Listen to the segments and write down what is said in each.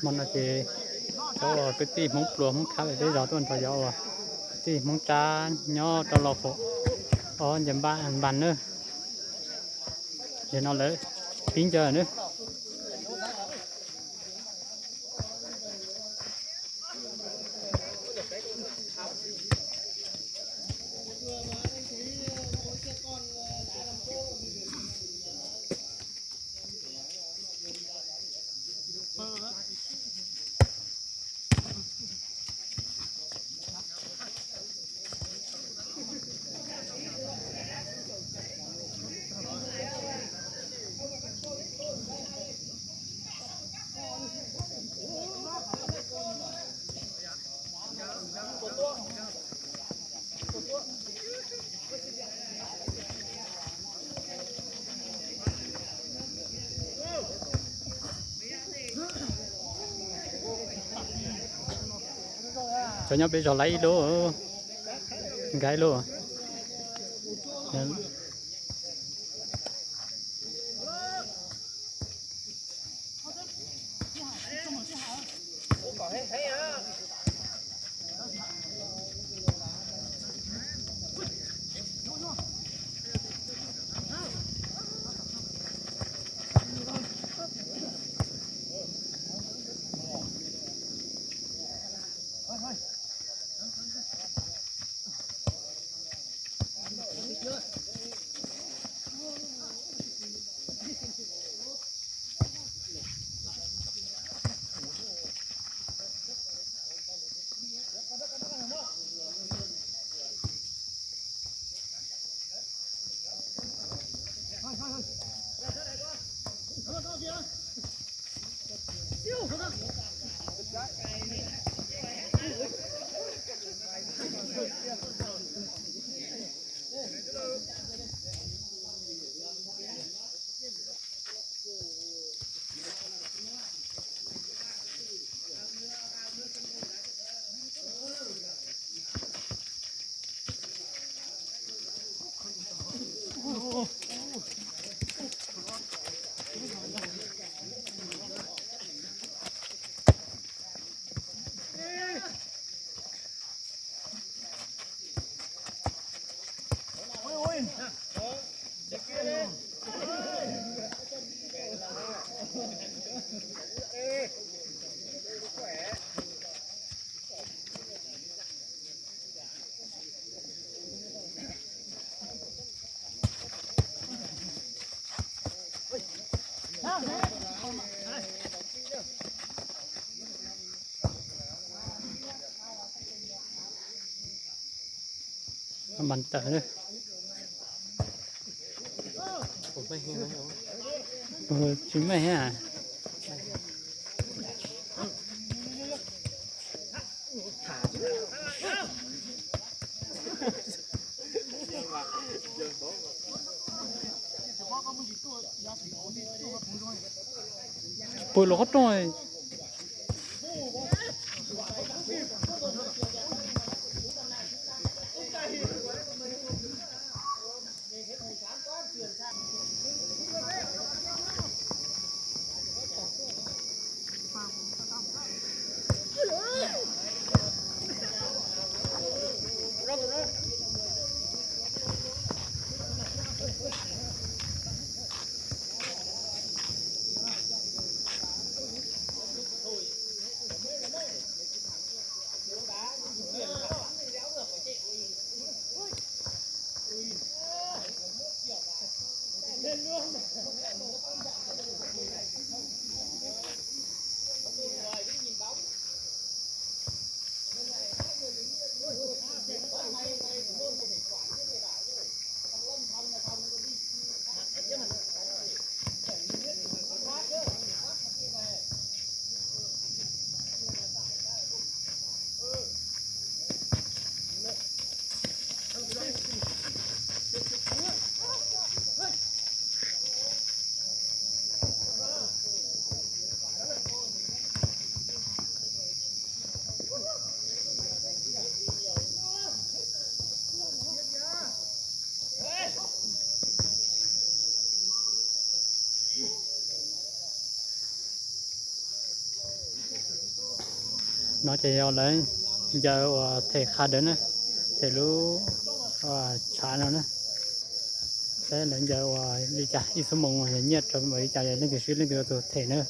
Hmo no ces cov kwv tij Hmoob Pluas Hmoob Thab peb zos tuaj nrog cov uas kwv tij Hmoob Tsab nyob rau Los Khuam ob nce npab npas nawb. Yog no lawv pib ncaws nawb. Cov nyob peb zos laib ib lub, nkag ib lub. Npam tawm na. Tsis meej a. Pw los qhov rooj. No ces yog lawv ncaws uas them qha dawv na, them lub tshav no na. Saib lawv ncaws ua li cas, ib xuab moos yog nyiaj rau npaum li cas, yog leej twg swb leej twg yuav tsum them na.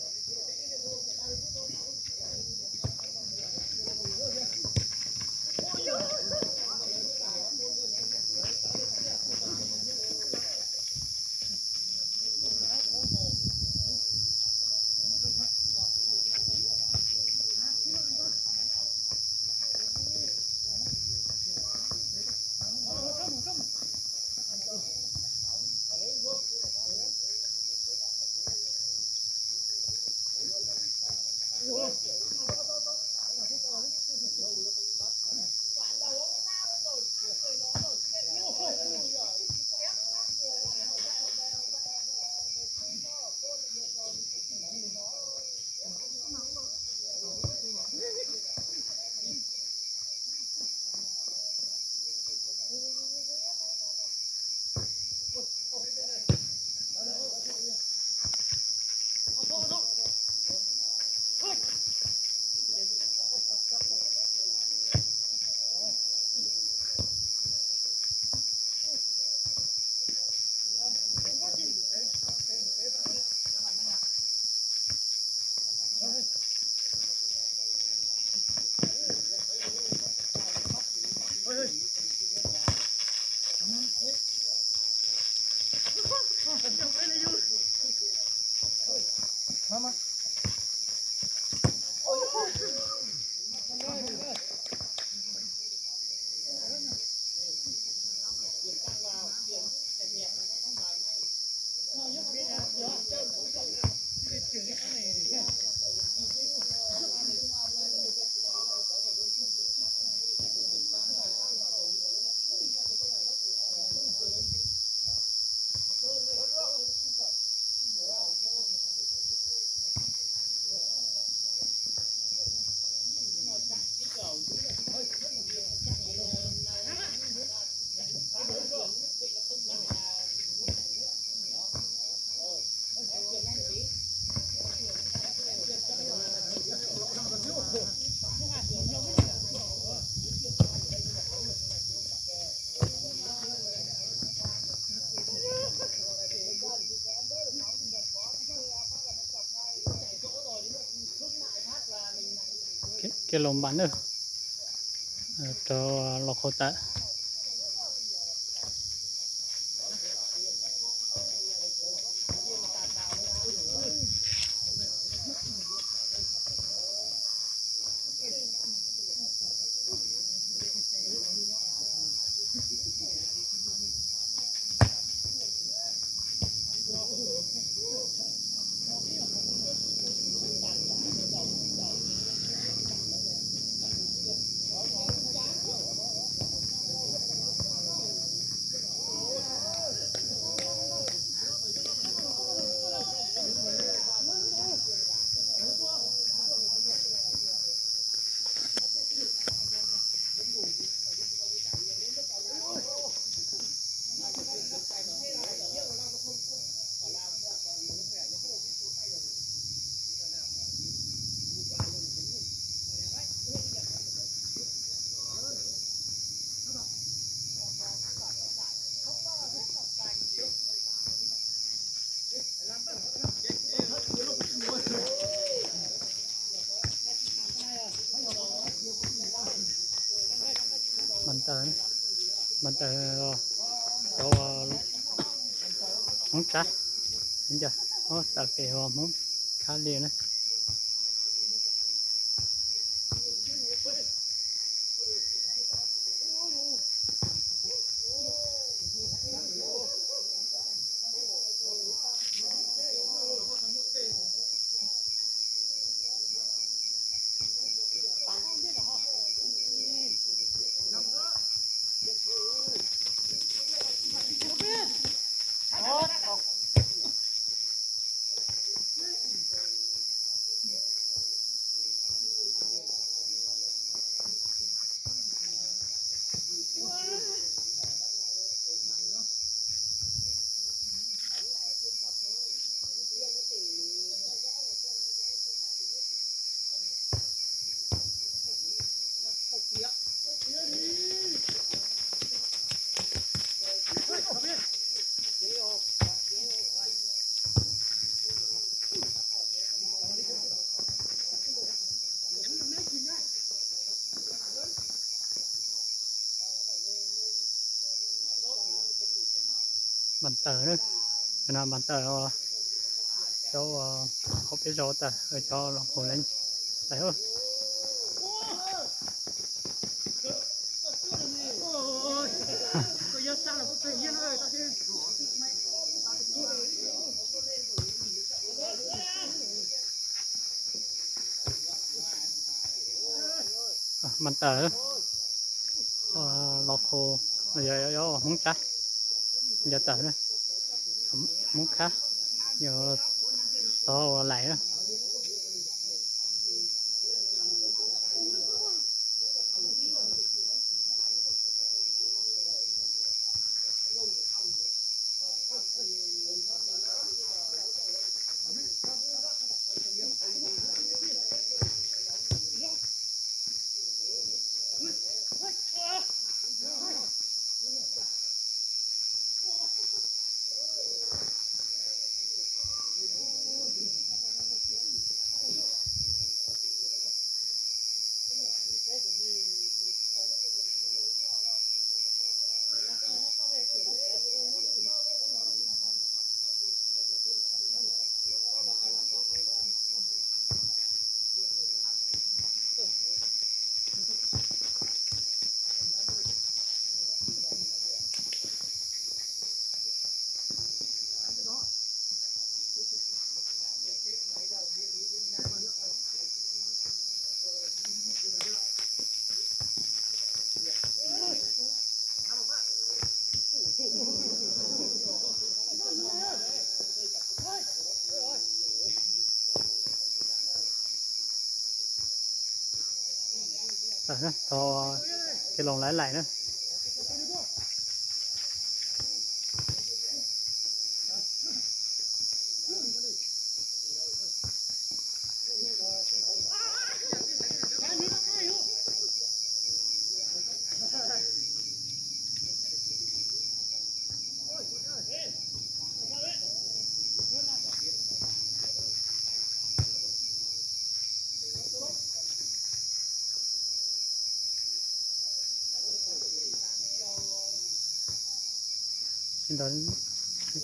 Kiag los npam na, rau los qhau tawm. Npam taws, npam taws cov Hmoob Tsab, taws pem Hmoob Khab Lia na. Npas taws na, cov no npas taws, cov uas hauv peb zos taws, cov los kuv leej taws. Npas taws, los kuv, yog Hmoob Tsab, yog taws na, Hmoob Khab, yog tod ua laim na. Tod kev loo laim laim na. Sib nrog,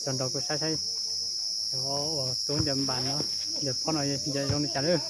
sib nrog kuv saib saib cov uas tub ncaws npas no, ncaws pob no ncaws zoo li cas lawm.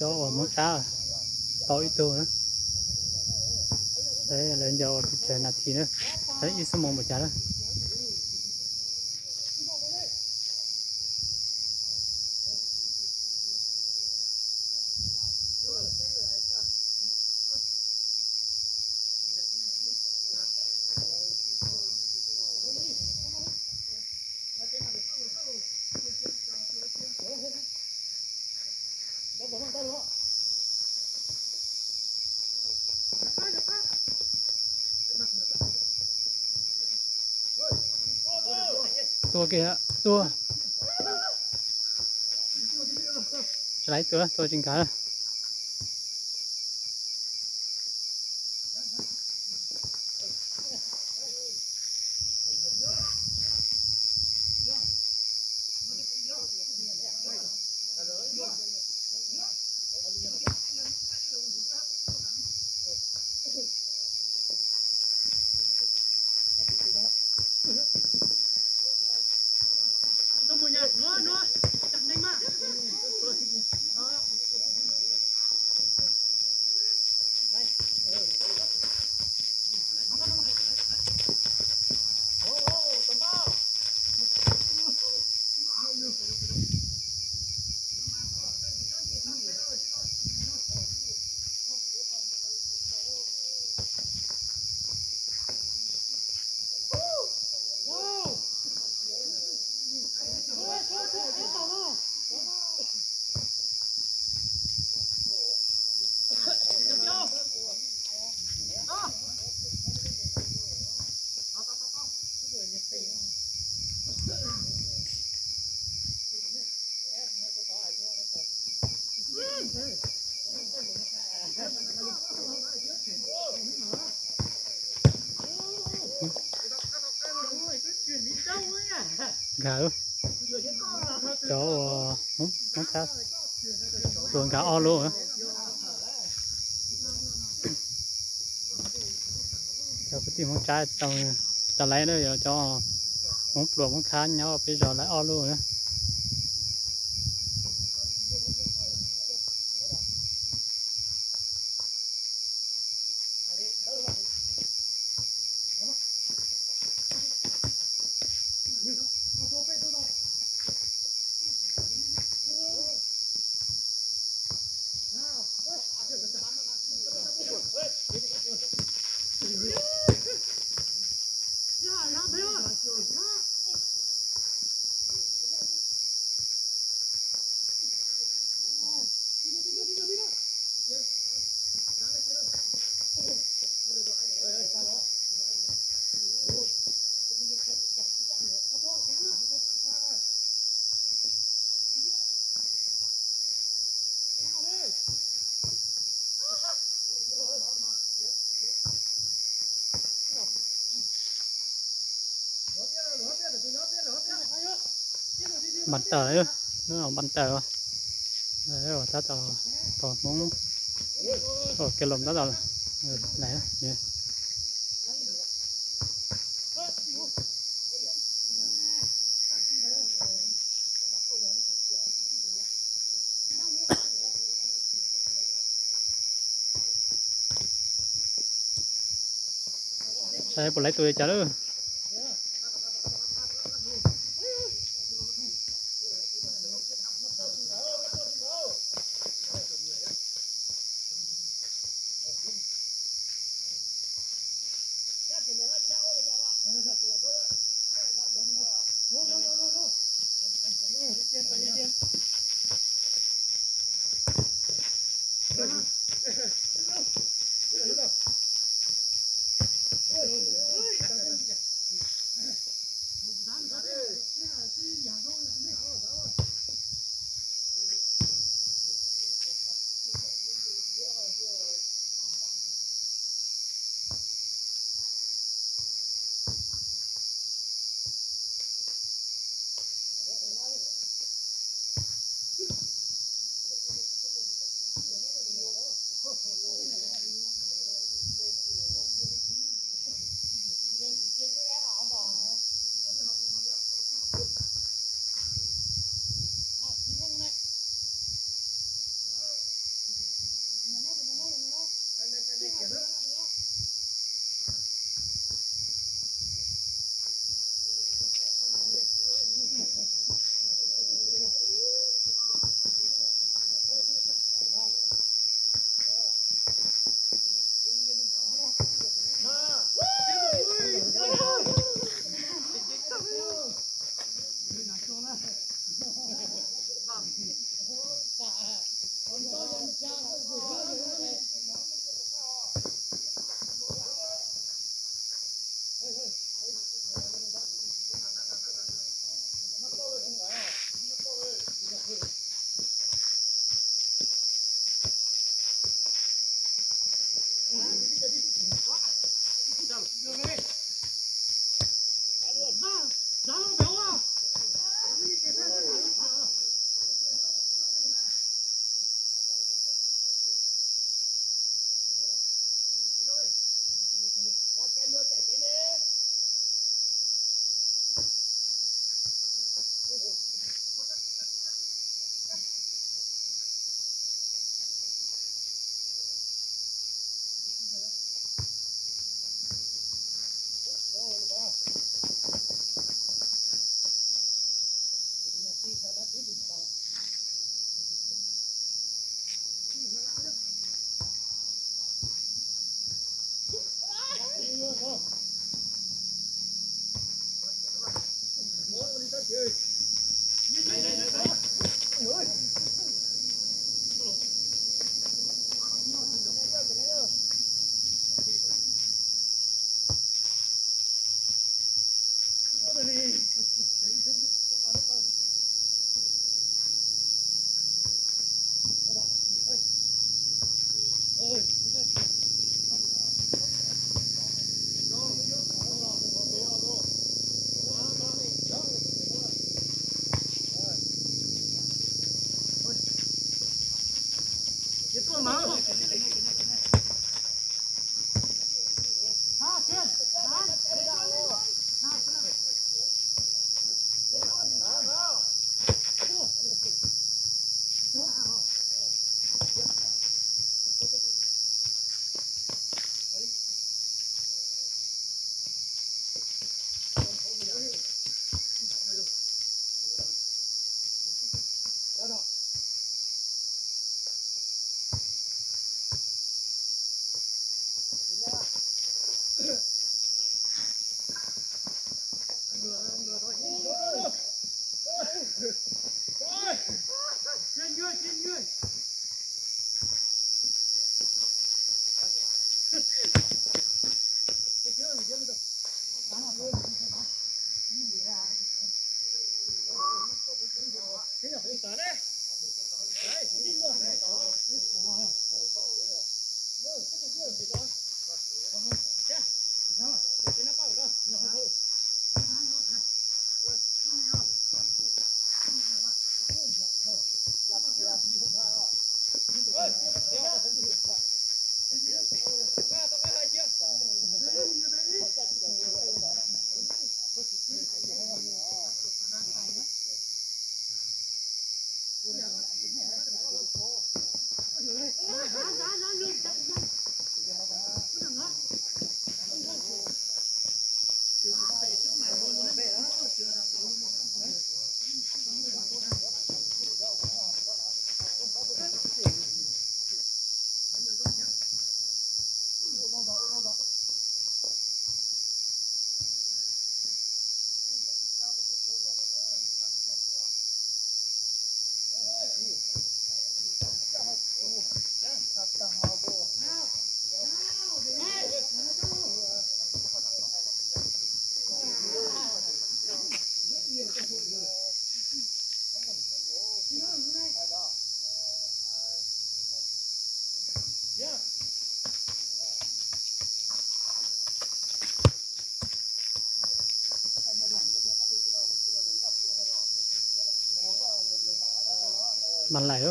Cov uas Hmoob Tsab tau ib tug na. Lawv ncaws ua pes tsawg nas this na, lawv ib xuab moos npaum cas na. Tua kiag, tua. Tsis laib tua, tua tsis nkag. Nkag, cov uas Hmoob Tsab tua nkag ob lub. Cov kwv tij Hmoob Tsab tau, cov laiv na, yog cov Hmoob Pluas Hmoob Khab nyob peb zos laiv ob lub na. Npaj tawm, npaj tawm, tab tom tos Hmoob ua kiag los tab tom laiv. Saib puas laib tus li cas lawm. Mas laim.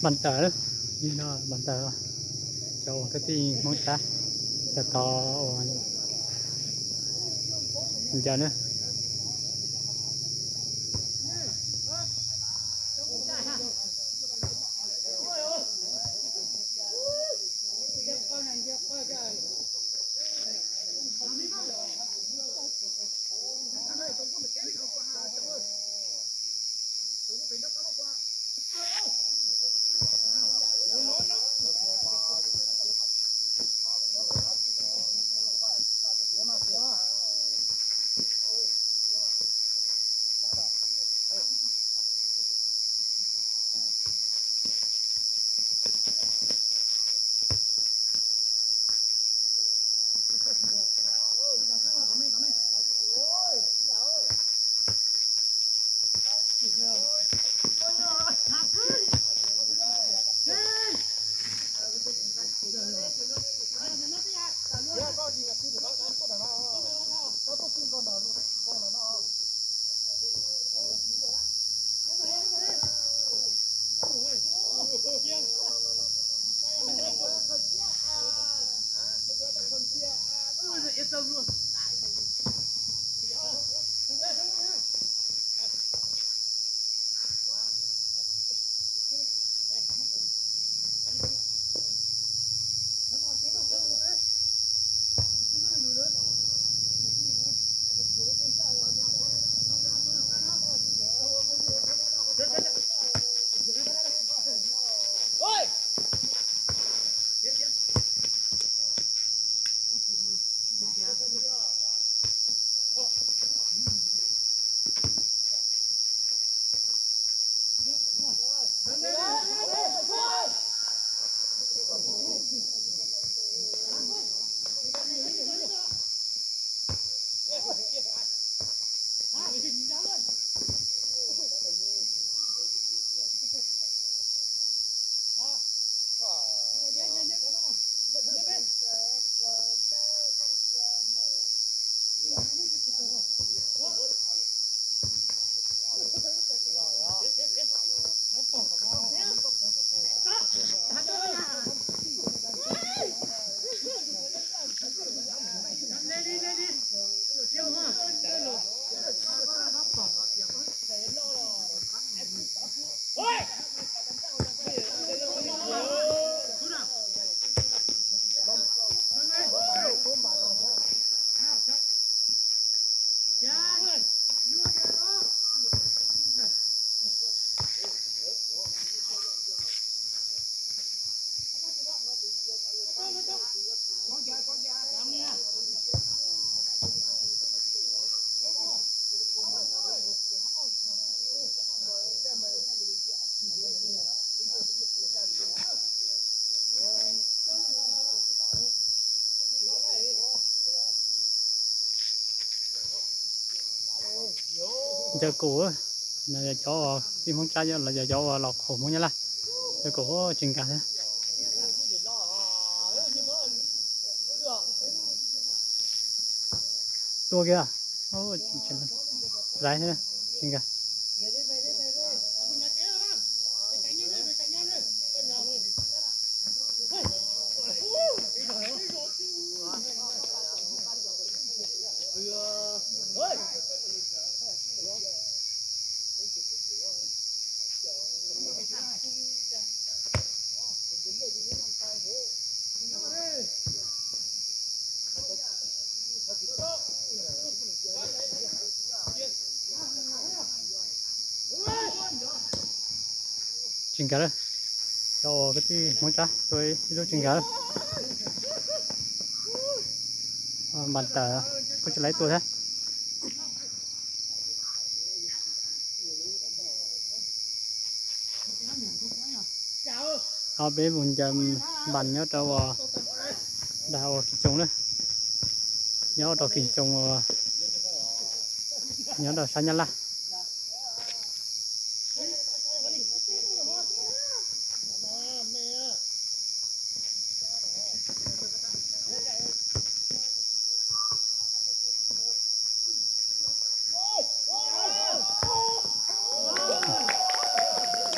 Npam tawm, npam tawm, cov ua kwv tij Hmoob Tsab, cov tod ua ncaws na. Ntawm kuv, no yog cov tij Hmoob Tsab, los yog cov uas los qhuas Hmoob Nyab Laj. Ntawm kuv tsis nkag thiab. Tua kiag. Laiv, tsis nkag. Tsis nkag lawm. Cov uas kwv tij Hmoob Tsab tua ib lub tsis nkag lawm. Npas tawm, kuj tsis laiv tua thiab. Ob peb mus ncaws npas nyob rau uas dag uas Kis Tsoos na, nyob rau Kis Tsoos uas nyob rau sab Nyab Laj.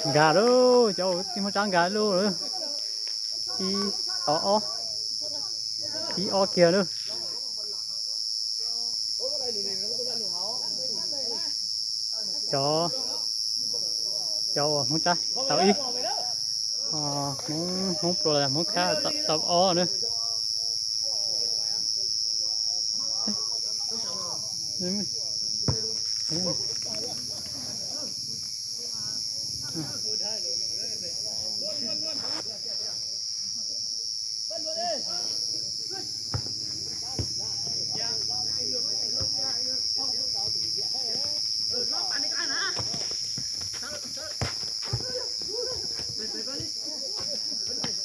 Nkag lauj, cov tij Hmoob Tsab nkag lauj. Ib, ob, ob, ib ob kiag lauj. Cov, cov uas Hmoob Tsab tau ib, Hmoob, Hmoob Pluas los Hmoob Khab tau ob na.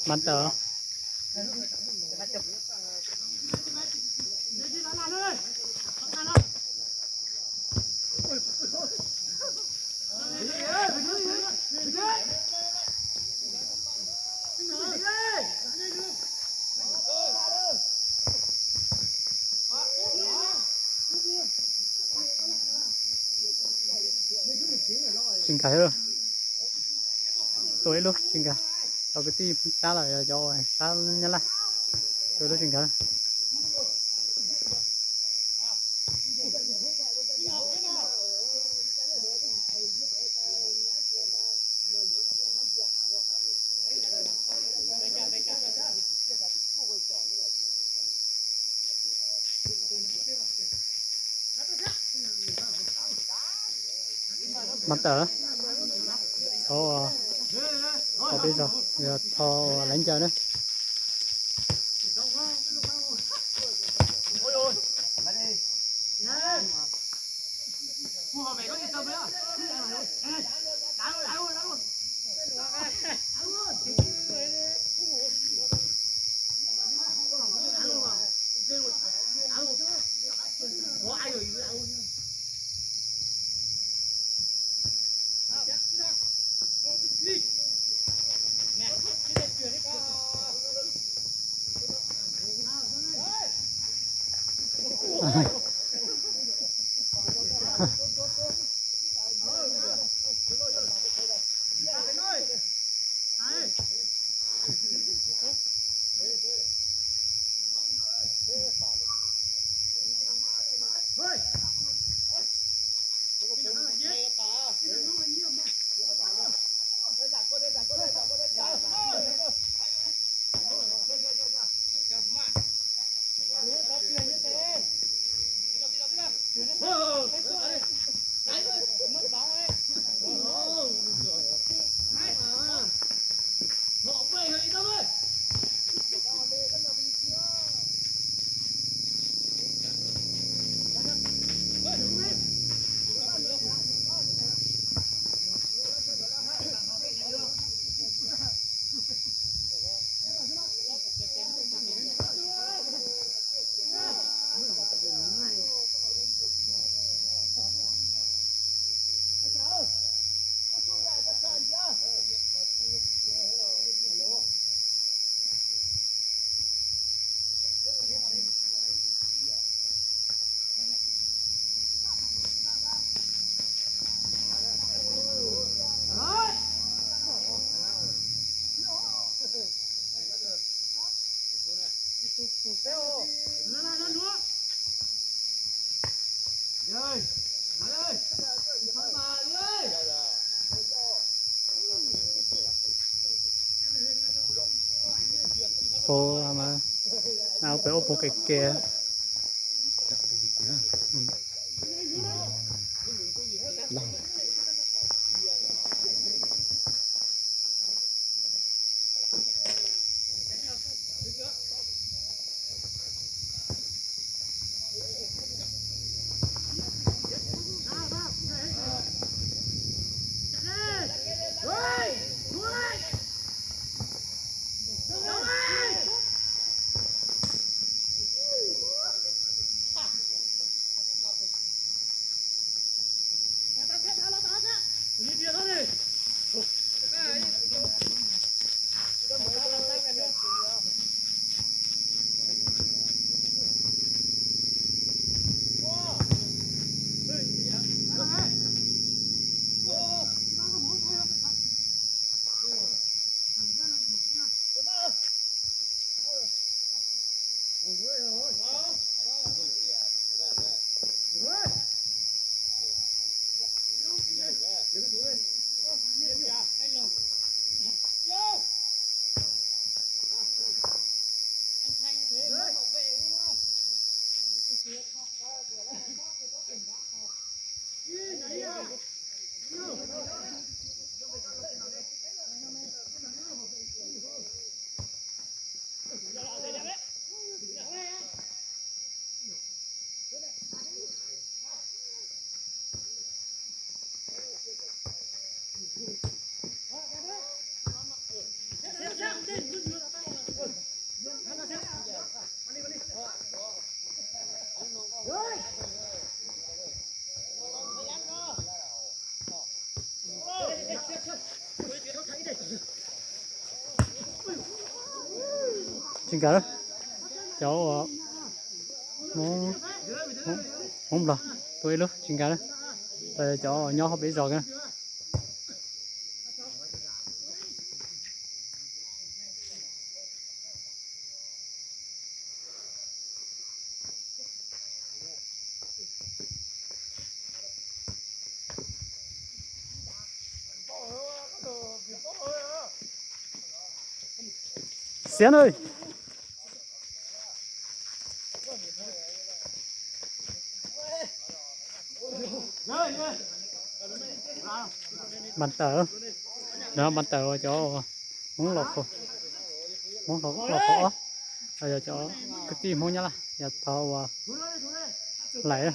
Mas tawm. Tsis nkag thiab lauj. Tua ib lub tsis nkag. Cov kwv tij Hmoob Tsab los yog cov sab Nyab Laj tua ib lub tsis nkag. Mas tawm, thov, thov peb zog, yog thov laiv ncaws na. Peb ua pem ub pem kev kev. Tsis nkawd, cov Hmoob Nplog tuaj ib lub tsis nkawd, cov nyob hauv peb zos na. Xiab na. Npas taws, npas taws uas cov Hmoob los, Hmoob los, los qhov ob, yog cov kwv tij Hmoob Nyab Laj yog tau ua lais.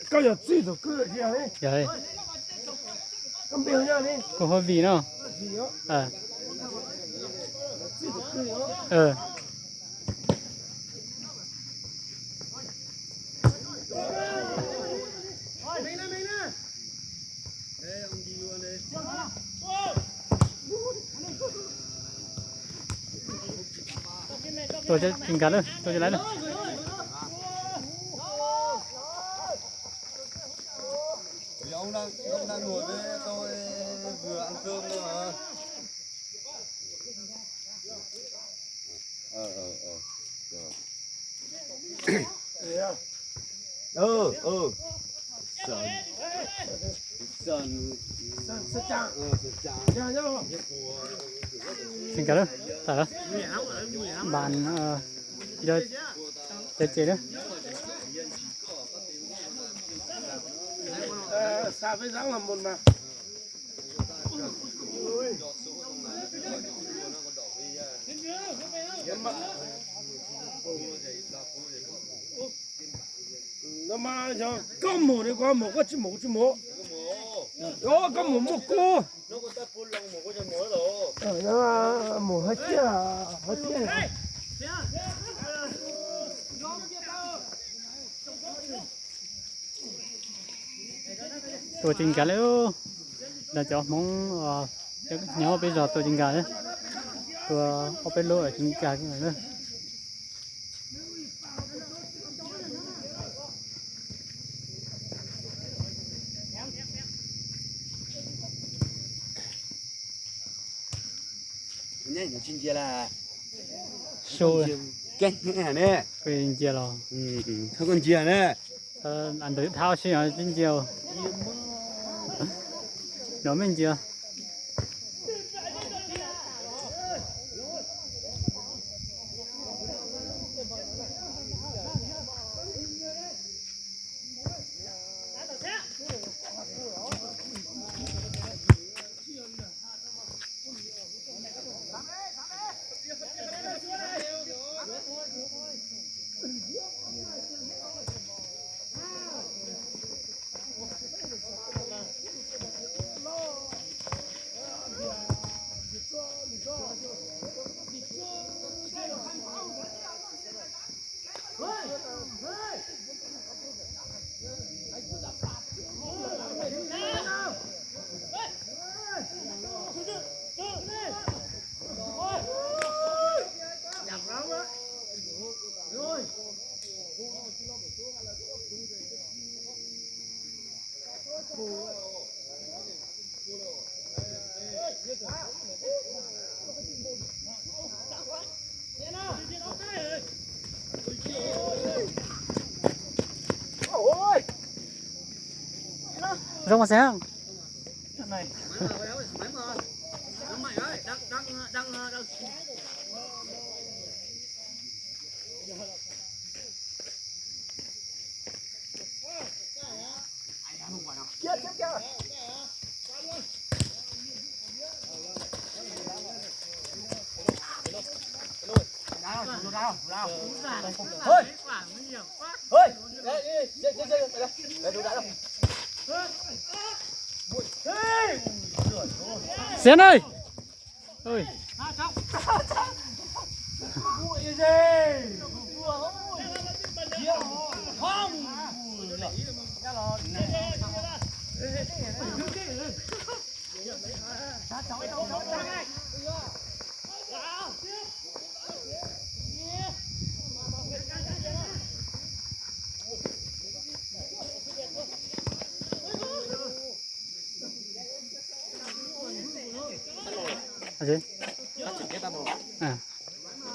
Koj yog txij tus kwj, koj npe, koj hu Vim no. Tua tsis nkag lawm, tua tsis laib lawm. Tsis nkag lawm, tas lawm. Npas, cov ces na. No mas yog koj mus li koj mus, koj tsis mus kuv tsis mus. Yog koj mus muaj kub. Mus hais tias, hais tias. Tua tsis nkag li. Cov Hmoob nyob peb zos tua tsis nkag li. Tua ob peb lub tsis nkag li. Su, koj ntsia los, koj ntsia ne. Ntawd dhau si os, tsis ntsia. No me ntsia. Zoo mas xeeb. Xiav ơi.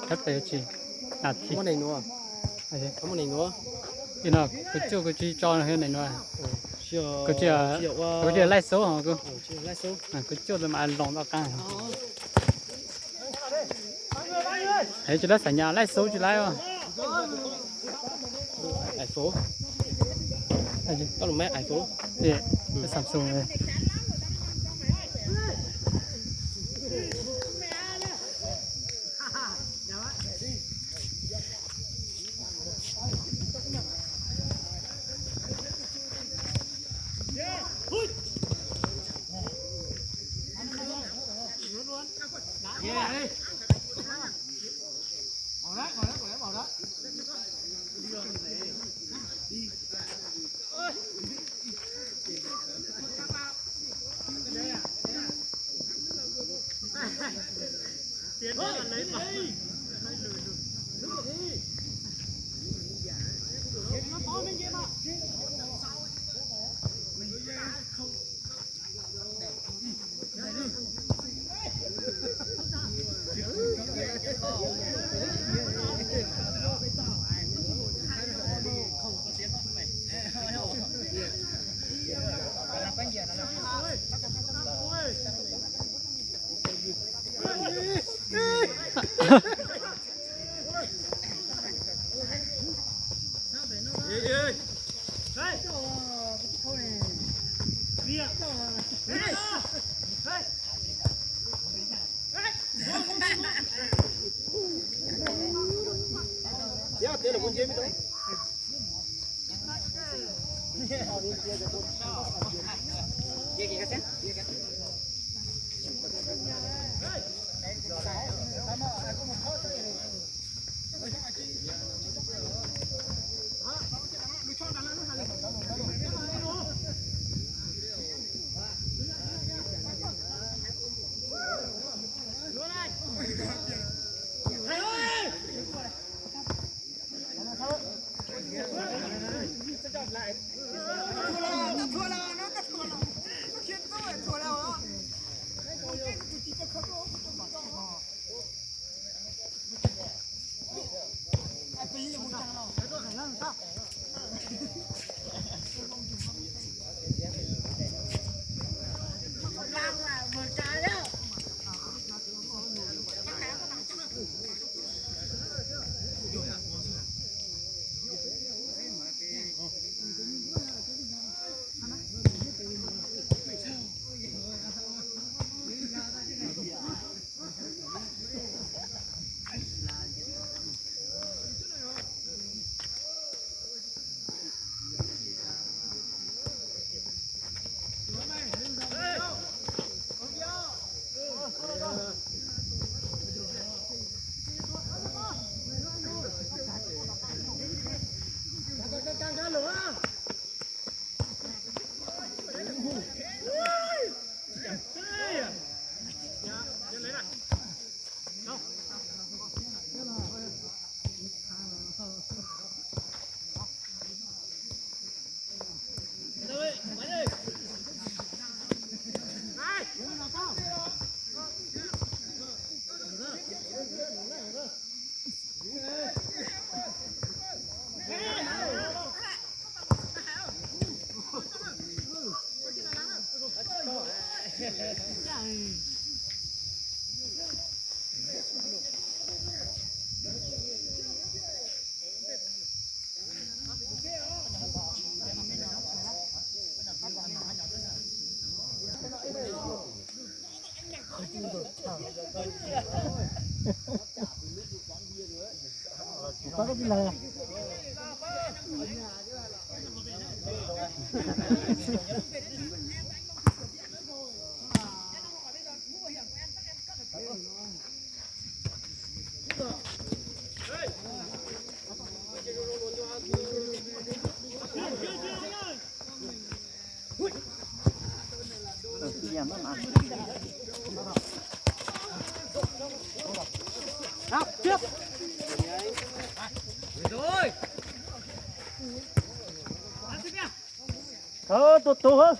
Tab sis yuav tsis, no kuv cuaj kuv tsis tso no, kuv tsis, kuv tsis laij xub, kuv cuaj mas loos toj qab. Es tsis laib xav nyas laij xub tsis laib. Tus tus.